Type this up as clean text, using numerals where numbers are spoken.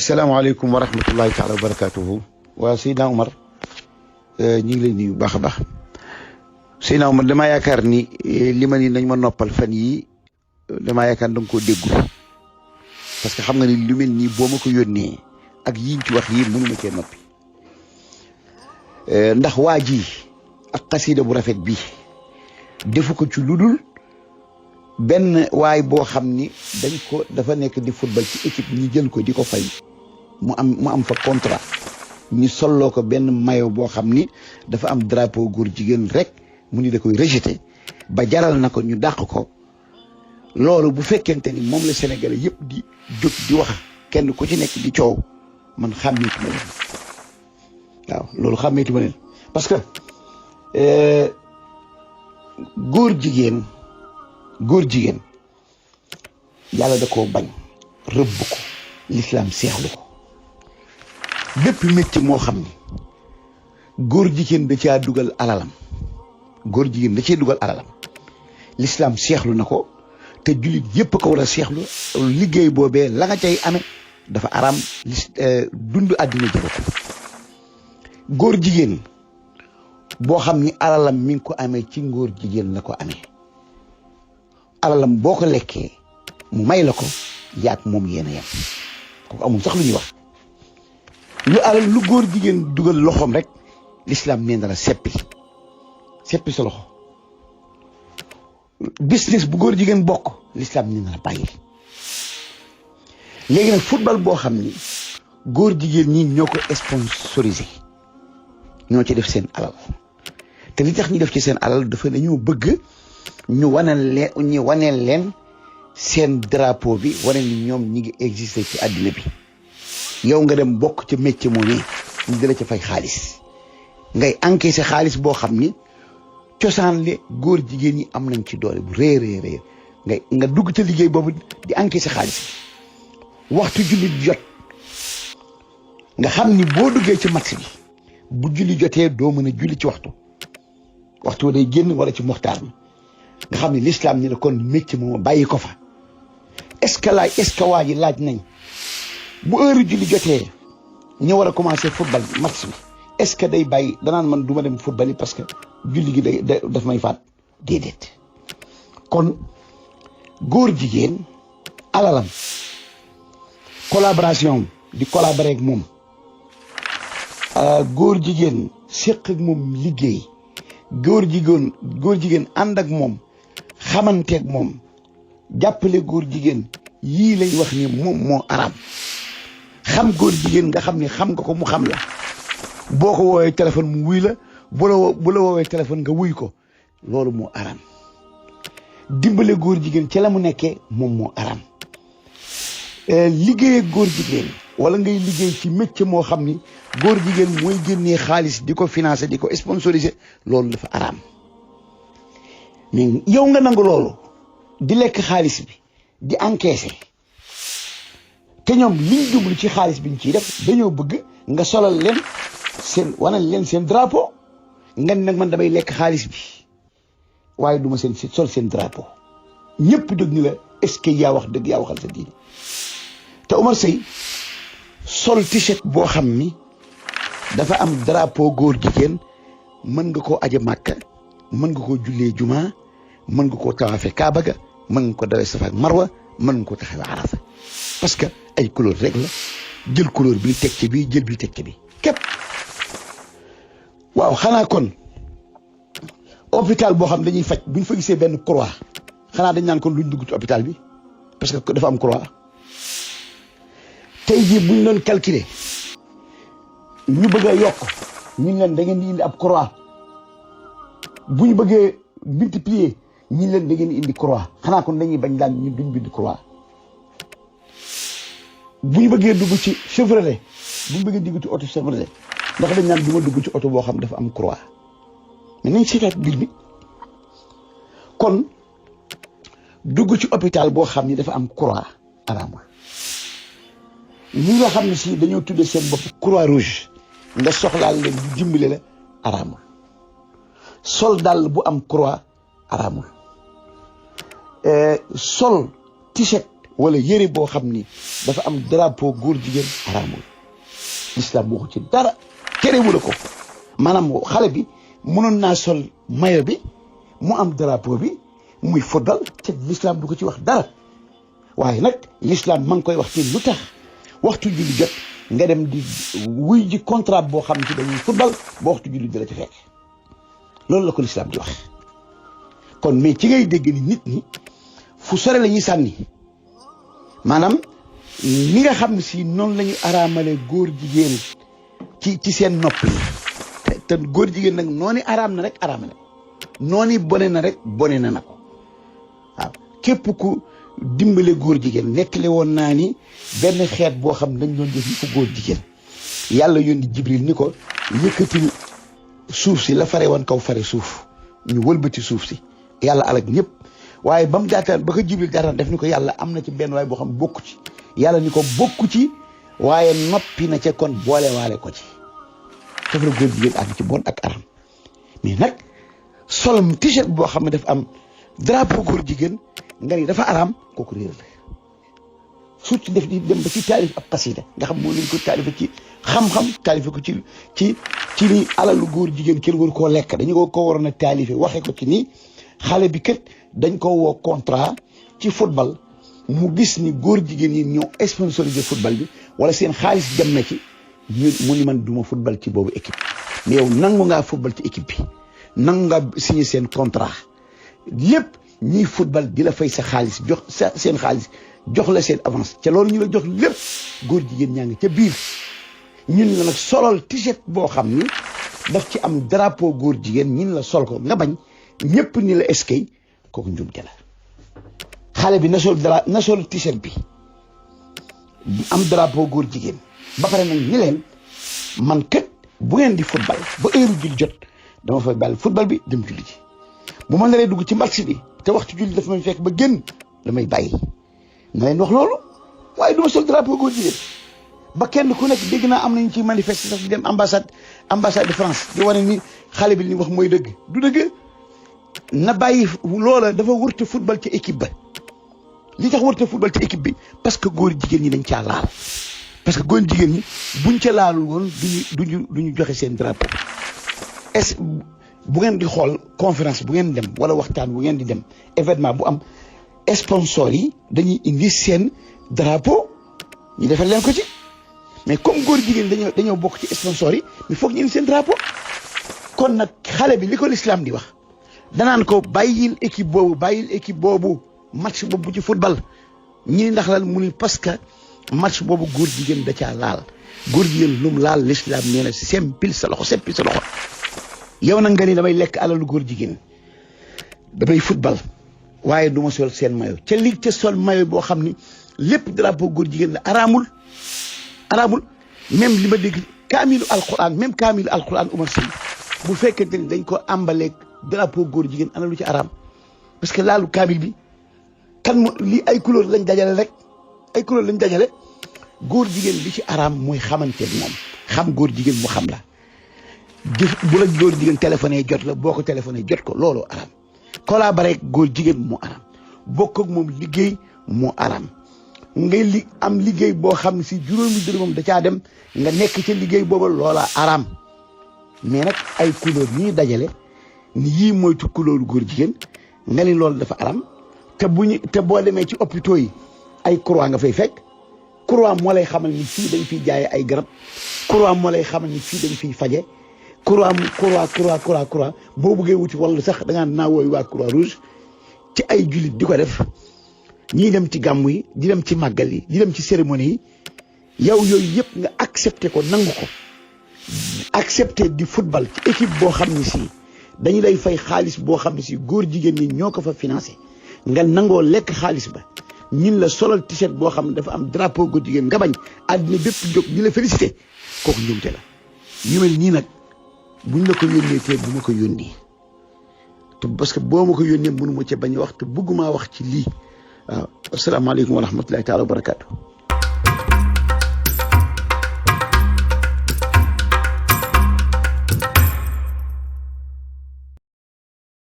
salaamaaleykum wa rahmatullahi taala wa barakatuhu waa Seydina Omar ñu ngi lay nuyu bu baax a baax Seydina Omar damaa yaakaar ni li ma ni nañ ma noppal fan yi damaa yaakaar da nga koo déggul parce que xam nga ni lu mel nii boo ma ko yónnee ak yiñ ci wax yi mënu ma cee noppi ndax waa ji ak xasida bu rafet bi defu ko ci ludul benn waay boo xam ni dafa nekk di football ci équipe ñi jël ko di ko fay mu am fa contrat ñu solloo ko benn maillot boo xam ni dafa am drapeau góor jigéen rek mu ni da koy rejeté ba jaral na ko ñu dàq ko loolu bu fekkente ni moom la Sénégalais yëpp di jóg di wax kenn ku ci nekk di coow man xàmmeetu ma leen waaw loolu xàmmeetu ma leen parce que góor jigéen yàlla da koo bañ rëbb ko l'islam seexlu ko bépp métier moo xam ni góor jigéen da caa dugal alalam l'islam seexlu na ko te jullit yépp ko war a seexlu liggéey boobee la nga cay amee dafa araam dund àddina jëru ko góor jigéen boo xam ni alalam mi ngi ko amee ci ngóor jigéen la ko amee alalam boo ko lekkee mu may la ko yaag moom yéen a yem kooku amul sax lu ñuy wax lu góor jigéen dugal loxoom rek l'islam nee na la seppi sa loxo business bu góor jigéen bokk l'islam nee na la bàyyi léegi nag football boo xam ni góor jigéen ñi ñoo ko sponsorisé ñoo ci def seen alal te li tax ñu def ci seen alal dafa dañoo bëgg ñu waneel leen seen drapeau bi wane ni ñoom ñi ngi existé ci àddina bi yow nga dem bokk ca métier moo ne ñu dala ca fay xaalis ngay encaissé xaalis boo xam ni cosaan le góor jigéen ñi am nañ ci doole bu réer nga dugg ca liggéey boobu di encaissé xaalis waxtu julli jot nga xam ni boo duggee ci match bi bu julli jotee doo mën a julli ci waxtu day génn wala ci moxtaar mi nga xam ne l'islam ni la kon métier moom bàyyi ko fa est-ce que waa ji laaj nañ bu heure julli jotee ñu war a commencer football match bi est-ce que day bàyyi danaan man du ma dem football yi parce que julli gi daf may faat déedéet kon góor jigéen alalam collaboration di collaborer ak moom góor jigéen séq ak moom liggéey góor jigéen ànd ak moom xamanteeg moom jàppale góor jigéen yii lañ wax ni moom moo araam xam góor jigéen nga xam ni xam nga ko mu xam la boo ko woowee téléphone mu wuy la bu la woowee téléphone nga wuy ko loolu moo araam dimbale góor jigéen ci la mu nekkee moom moo araam liggéey ak góor jigéen wala ngay liggéey ci métier moo xam ni góor jigéen mooy génnee xaalis di ko financer di ko sponsoriser loolu dafa araam mais yow nga nangu loolu di lekk xaalis bi di encaisser te ñoom liñ jublu ci xaalis bi ñu ciy def dañoo bëgg nga solal leen wanal leen seen drapeau nga nag man damay lekk xaalis bi waaye duma sol seen drapeau ñëpp dëgg ni la est-ce que yaa wax dëgg yaa waxal sa diine te Omar Seye sol t-shirt boo xam ni dafa am drapeau góor jigéen mën nga koo aje Màkka mën nga koo jullee juma mën nga koo tawaafe Kaaba ga mën nga ko dawee Safa ak Marwa mën nga ko taxawee Arafa parce que ay couleur rek la jël couleur bi teg ci bi jël bi teg ci bi képp waaw xanaa kon hôpital boo xam dañuy faj buñ fa gisee benn croix xanaa dañ naan kon luñ dugg ci hôpital bi parce que dafa am croix tey jii buñ doon calculer ñu bëgg a yokk ñu leen da ngeen di indi ab croix bu ñu bëggee multiplier ñi leen da ngeen di indi croix xanaa kon dañuy bañ daan ñu duñ bind croix bu ñu bëggee dugg ci Chevrolet bu ñu bëggee dugg ci oto Chevrolet ndax dañ naan du ma dugg ci oto boo xam dafa am croix mais nañ seetaat mbir mi kon dugg ci hôpital boo xam ni dafa am croix araamul ñi nga xam ne si dañoo tudde seen bopp croix rouge nga soxlaal leen di dimbale la araamul sol dàll bu am croix araamul sol t-shirt wala yére boo xam ni dafa am drapeau góor jigéen araamul l'islam waxu ci dara terewul ko maanaam xale bi mënoon naa sol maillot bi mu am drapeau bi muy football te l'islam du ko ci wax dara waaye nag l'islam ma ngi koy wax ci lu tax waxtu julli jot nga dem di wuy ji contrat boo xam ci dañuy football ba waxtu julli di la ci fekk loolu la ko l'islam di wax kon mais ci ngay dégg ni nit ñi fu sore la ñuy sànni maanaam li nga xam si noonu la ñu araamale góor jigéen ci seen nopp yi te góor jigéen nag noonu araam na rek araam na noonu bone na rek bone na ko waaw képp ku dimbale góor jigéen nekkale woon naa ni benn xeet boo xam dañ doon def fu góor jigéen yàlla yónni Jibril ni ko yëkkatil suuf si la fare woon kaw fare suuf ñu wëlbati suuf si yàlla alag ñëpp waaye ba mu jaataan ba ko Jibril jaataan def ni ko yàlla am na ci benn waay boo xam bokku ci yàlla ni ko bokku ci waaye noppi na ca kon boole waale ko ci foofu la góor jigéen àgg ci bon ak aram mais nag solom t-shirt boo xam ne dafa am drapeau góor jigéen nga ni dafa araam kooku réer la surtout def di dem ba ci taalif ab xasida nga xam moo leen ko taalifa ci xam-xam taalife ko ci ni alalu góor jigéen kenn waru koo lekk dañu ko waroon a taalife waxe ko ci nii xale bi kat dañ ko woo contrat ci football mu gis ni góor jigéen yi ñoo sponsorisé football bi wala seen xaalis dem na ci mu ni man duma football ci boobu équipe mais yow nangu ngaa football ci équipe bi nangu ngaa signé seen contrat lépp ñiy football di la fay sa xaalis jox sa seen xaalis jox la seen avance ca loolu ñu la jox lépp góor jigéen ñaa ngi ca biir ñun la nag solol t-shirt boo xam ni daf ci am drapeau góor jigéen ñun la sol ko nga bañ ñëpp ni la eskay kooku njumte la xale bi na sol t-shirt bi am drapeau góor jigéen ba pare nag ni leen man kat bu ngeen di football ba heure julli jot dama fay bàyyi football bi dem julli ji bu ma naree dugg ci match bi te waxtu julli dafa may fekk ba génn damay bàyyi na leen wax loolu waaye du ma sol drapeau góor jigéen ba kenn ku nekk dégg naa am nañu ci manifester sax di dem ambassade de France di wane ni xale bi li wax mooy dëgg du dëgg na bàyyi loola dafa wërte football ci équipe ba li tax wërte football ci équipe bi parce que góor jigéen ñi dañ caa laal parce que góor jigéen ñi buñ ca laalul woon duñu joxe seen drapeau est bu ngeen di xool conférence bu ngeen dem wala waxtaan bu ngeen di dem événement bu am sponsor yi dañuy indi seen drapeau ñu defal leen ko ci mais comme góor jigéen dañoo bokk ci sponsor yi mais foog ñu indi seen drapeau kon nag xale bi li ko l'islam di wax danaan ko bàyyil équipe boobu match boobu ci football ñi ndax lan mu ni parce que match boobu góor jigéen da caa laal góor jigéen lum laal l'islam nee na sempil sa loxo yow nag nga ni damay lekk alalu góor jigéen damay football waaye du ma sol seen maillot ca li ca sol maillot boo xam ni lépp drapeau góor jigéen la araamul même li ma dégg kaamilu alquran Umar Sy bu fekkente ni dañ ko àmbaleeg drapeau góor jigéen ana lu ci araam parce que laalu kaamil bi li ay couleur lañ dajale góor jigéen li ci araam mooy xamante moom xam góor jigéen mu xam la bu la góor jigéen téléphoné jot la boo ko téléphoné jot ko loolu araam collaborer ak góor jigéen moo araam bokk ak moom liggéey moo araam ngay am liggéey boo xam ne si juróomi dërëmam da caa dem nga nekk ca liggéey booba loola araam mais nag ay couleur ñuy dajale ni yii moytu couleur góor jigéen nga ni loolu dafa araam te boo demee ci hôpitaux yi ay croix nga fay fekk croix moo lay xamal ni fii dañ fiy jaaye ay garab croix moo lay xamal ni fii dañ fiy faje croix boo bëggee wuti wala sax da ngaa naa wooy waa croix rouge ci ay jullit di ko def ñii dem ci gàmmu yi di dem ci màggal yi di dem ci cérémonie yi yow yooyu yëpp nga accepté ko nangu ko accepté di football ci équipe boo xam ne si dañu lay fay xaalis boo xam ne si góor jigéen ñi ñoo ko fa financé nga nangoo lekk xaalis ba ñin la solal t-shirt boo xam ne dafa am drapeau góor jigéen nga bañ àddina bépp jóg di la félicité kooku njumte la yu mel nii nag buñ la ko yónnee te bu ma ko yónnee te parce que boo ma ko yónnee mënu ma ca bañ a wax te bëgguma wax ci lii waaw asalaamaaleykum wa rahmatullahi taala wa barakaatu